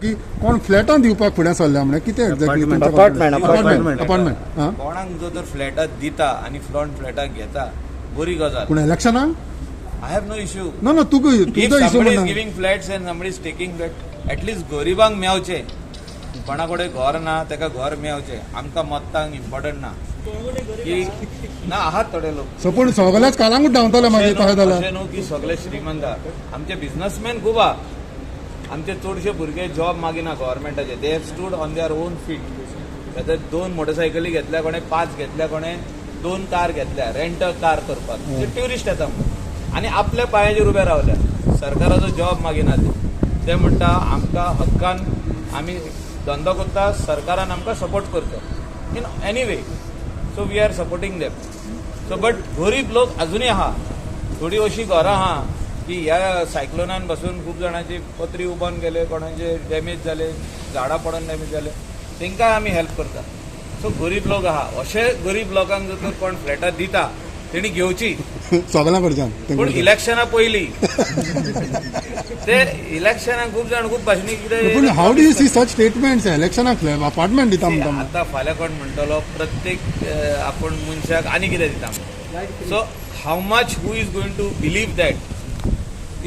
की कोण फ्लॅटां दिवपाक फुडें सरल्या म्हणे कितें exactly? Apartment, apartment, apartment. हां. कोणाक जो तर फ्लॅटां दिता आनी फ्रंट फ्लॅटां घेता, बरी गजाल. पूण इलेक्शनाक? I have no issue. ना ना, तुका if तुजो इशू somebody is म्हणना. Giving flats and somebody is taking flat, at least गरिबांक मेवचे. कोणा कडेन घर ना ताका घर मेवचे. आमकां मत्तांक इम्पॉर्टंट ना की ना आहात थोडे लोक. सो पूण सगळेच कालांगूट धांवतले मागीर तशें जाल्यार. अशें न्हू की सगळे श्रीमंत आहा. आमचे बिझनसमॅन खूब आहा. आमचे चडशे भुरगे job मागिना गव्हर्मेंटाचे. They have stood on their own feet. आतां दोन मोटरसायकली घेतल्या कोणे, पांच घेतल्या कोणे, दोन कार घेतल्या रेंट कार करपाक. ते ट्युरिस्ट येता म्हणून आनी आपल्या पांयाचेर उबे रावल्या. सरकाराचो जॉब मागिना ते. ते म्हणटा, आमकां हक्कान आमी धंदो करता, सरकारान आमकां सपोर्ट करचो in any way, so we are supporting them. So but गरीब लोक अजुनूय आहा. थोडी अशी घरां आहा की ह्या सायक्लोनान बसून खूब जाणांची पत्री उबोन गेले, कोणाचे डॅमेज जाले, झाडां पडून डॅमेज जाले. तांकां आमी हेल्प करता. सो गरीब लोक आहा. अशे गरीब लोकांक जर तर कोण फ्लॅटां दिता, तेणी घेवची. सगळ्यां कडच्यान. पूण इलेक्शना पयलीं ते इलेक्शनाक खूब जाण खूब भाशणी पूण कितें. How do you see such statements, इलेक्शनाक अपार्टमेंट दिता म्हणटा? आता फाल्यां कोण म्हणटलो, प्रत्येक आपूण मनशाक आनी कितें दिता. So how much, who is going to believe that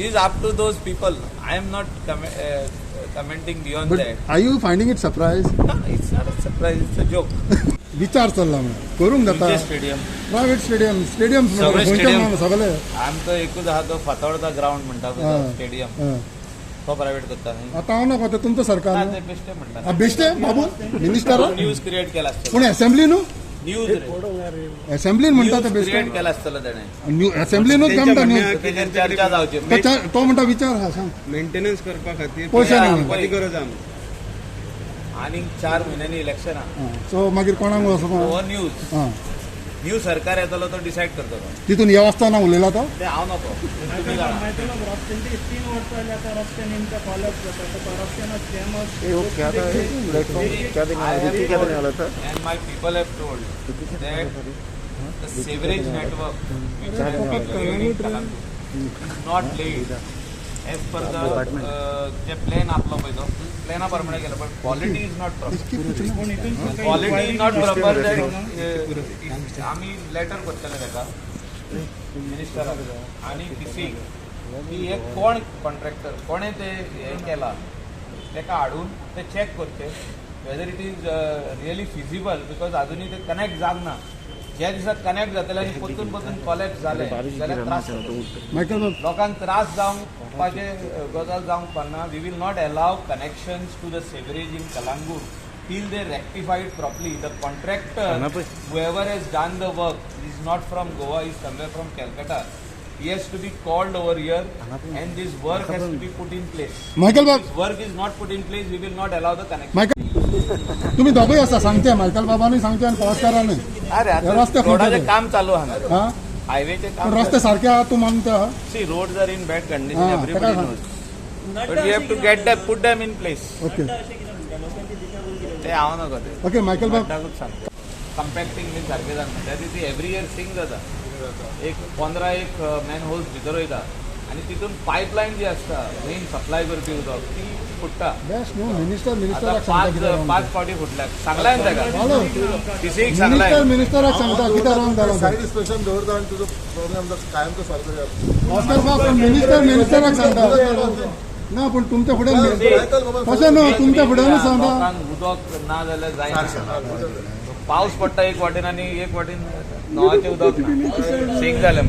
is up to those people. I am not commenting beyond but that. Are you finding it surprise? It's not a surprise, it's a joke. विचार चल्ला म्हणे करूंक जाता. Stadium? Private stadium, stadium. सगळे stadium. सगळे. आमचो एकूच आहा तो फातोर्डा ग्राउंड म्हणटा स्टेडियम. तो प्रायव्हेट करता न्ही. आतां हांव नको, ते तुमचो सरकार ना, न्हू. ते बेश्टे म्हणटा. बेश्टे बाबू मिनिस्टर. न्यूज क्रिएट केला आसतलो. पूण असेंब्ली न्हू. न्यूज. असेंब्लीन म्हणटा ते बेश्टे. क्रिएट केला आसतलो तेणें. असेंब्लीनूच जमता न्हू. तेजेर चर्चा जावची. तो म्हणटा विचार हा, सांग. मेंटेनन्स करपा खातीर पयशे ना. दिवपाची गरज आहा. आनी 4 म्हयन्यांनी इलेक्शन आहा. सो मागीर कोणाक वचप? हो, न्यूज. न्यू सरकार येतलो तो डिसायड करतलो. तितून हे आसतना उलयला तो. ते हांव नको, तुमी जाणा. रस्त्यांची 3 वर्सां जाली आतां, रस्ते नेमके कॉलॅप्स जाता. Corruption famous. I have told, and my people have told that the sewerage network which has been laid in Calangute is not laid as per the J plan आपलो पळय, तो प्लॅना प्रमाणे केला, but quality is not proper, quality is not proper. आमी letter करतले ताका, मिनिस्टराक आनी DC, की हे कोण कॉन्ट्रॅक्टर, कोणें ते हें केलां, ताका हाडून ते चॅक करचे whether it is really feasible, because अजुनूय ते कनेक्ट जावंक ना. ज्या दिसा कनेक्ट जातले आनी परतून परतून कॉलॅप्स जाले जाल्यार त्रास जातले. मायकल बाब. लोकांक त्रास जावपाचे गजाल जावंक पडना. We will not allow connections to the sewerage in Calangute till they rectify it properly. The contractor, whoever has done the work, is not from Goa, is somewhere from Calcutta. He has to be called over here and this work has to be put in place. Michael बाब. If work is not put in place, we will not allow the connection. Michael, तुम्ही दोघूय आसा, सांगते Michael बाबानूय सांगते आनी पावसकारानूय. अरे, हे रस्ते रोडाचें खंयचे ते? काम चालू आहा. हा. हायवेचें पूण काम. रस्ते सारखे आहा तूं मानता? See, roads are in bad condition, everybody ताका knows. But we have to get them, put them in place. ते हांव नको ते. ओके मायकल बाब. बड्डाकूच सांगता. कंपॅक्टींग बीन सारकें जाता. त्या दिसी एवरी इयर सिंक जाता. एक 15 एक मॅन होल्स भितर वयता आनी तितून पायपलायन जी आसता, मेन सप्लाय करपी उदक, ती फुट्टा. बेस्ट न्हू मिनिस्टर. आतां मिनिस्टराक सांगता पांच कितें wrong पांच तें. फावटी फुटल्या. सांगलां हांवें ताका. हॅलो. डीसीक सांगलां. मिनिस्टर मिनिस्टराक सांगता कितें रॉंग जालां तें. साईड इन्स्पेक्शन दवरता आनी तुजो प्रॉब्लेम कायमचो सारको जाता. नमस्कार बाब, पण मिनिस्टर मिनिस्टराक सांगता ना, पण तुमच्या फुडें तशें न्हू, तुमच्या फुडें सांगता. लोकांक उदक ना जाल्यार जायना. पावस पडटा एक वाटेन आनी एक वाटेन नळाचें उदक ना, सिंक जालें.